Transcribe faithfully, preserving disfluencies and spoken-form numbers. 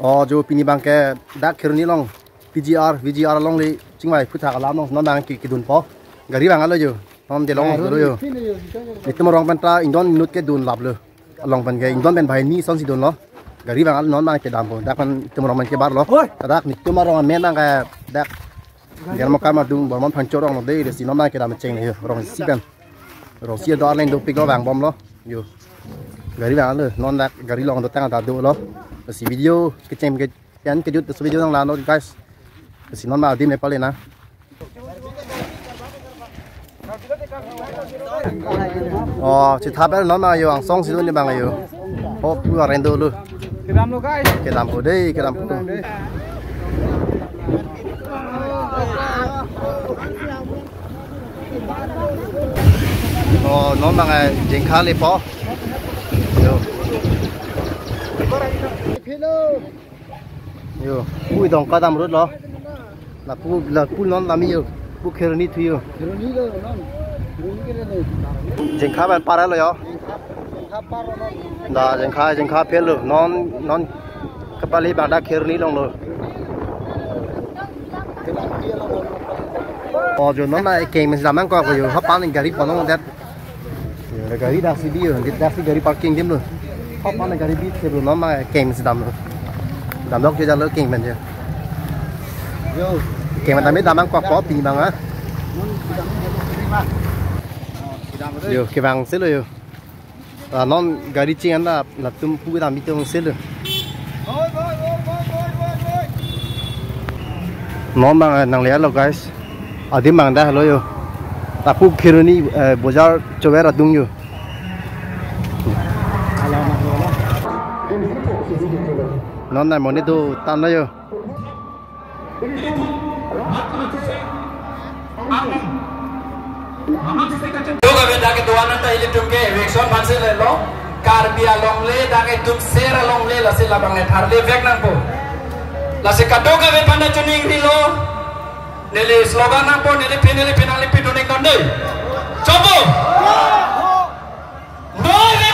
Oh, jo pini abang ke dak Kheroni along P G R, V G R along le chingvai phuthak alam along non abang ke kedunpo. Gari vang-etlo jo. Non delong lo jo. Nelitum arong pen ta ingdon inut ke dunlaplo. Along pen ke ingdon pen banghini asonsi dunlo. Gari vang-etlo, non abang kedampo. Dak pen nelitum arong pen kebarlo. Oi. Dak nelitum arong amen abang ke dak Dermakam adung Bormon Phangcho arong lo dei, lasi non abang kedam cheng yo, arongsi pen. Arongsi do arleng dopiklo, vangbomlo. Yo. Gari vang-etlo, non dak gari along dotang ta dolo. Lasi video kecheng ke pen kejut, lasi video nang lano guys. Lasi non abang adim le pale na. Oh, chethap-et non abang yo, angsong si dun abang yo. Oh, pu arendo lo. Kedamlo guys. Kedampo dei, kedampo. Oh, non abang jengkha lepo. Yo. Yo, pu Dongka dam road lo. Lapu, lapu non lami yo. Pu Kheroni thu yo. Kheroni lo non. Kheroni ke lo. Jengkha abang par-etlo yo. Jengkha, jengkha par lo non. Da jengkha, jengkha phel lo. Non, non kepali abang dak Kheroni along lo. Oh, jo non abang keng amen si dam nangkok yo. Hapan gari ponong det. Yo, gari daksi bi yo, daksi gari parking adim lo. Hapan gari bi theplo, non abang keng amen si damlo. Damlok jo jalo keng amen jo. Yo. Keng amen dam dam nangkokpo pini abang ah. Yo, kevang selo yo. Ah, non gari ching-an la, latum pu kedam bi tong selo. Non abang, eh, nangle-etlo guys. Adim abang dak lo yo. Lapu Kheroni, eh, bojar chover adung yo. Non abang monit do tanglo yo. Kadokave dak kedo-an ta ilitum ke eviction aphansi lelo. Karbi alongle, dak etum ser alongle, lasi labang le tharle vek nangpo. Lasi kadokave aphan ta choningrilo. Neli slogan nangpo, neli phin, neli phin, neli phin, neli phin, neli phin. Chopo. Noi